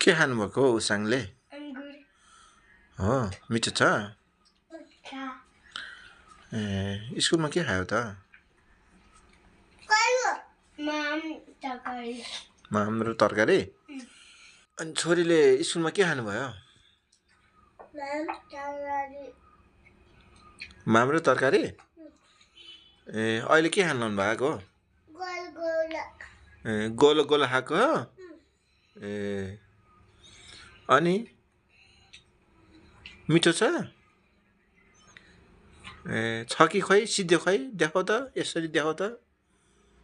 के खानुभएको उसाङले हो मिठो छ ए स्कुलमा के खायो त माम र तरकारी अनि छोरीले स्कुलमा के खानुभयो माम र तरकारी ए अहिले के खानु लाउनु भएको ए गोलो गोलो खाएको हो ए अनि मिठो छ ए छ कि खोइ सिधो खोइ देखाउ त यसरी देखाउ त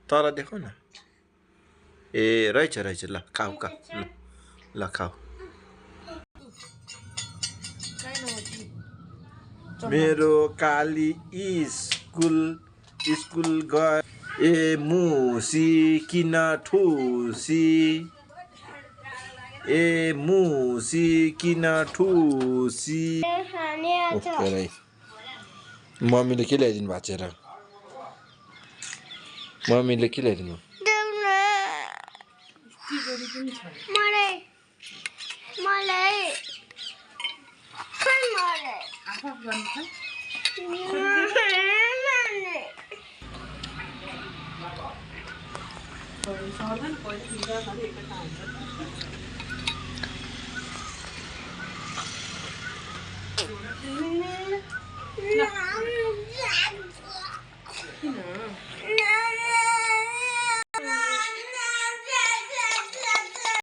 तल देखाउ न ए रहेछ रहेछ ल खाऊ खाऊ ल खाऊ मेरो काली स्कुल गए ए मुसी किन ठुसी ए मुसी किन ठुसी मम्मीले के ल्याइदिनु भएको छ र मम्मीले के ल्याइदिनु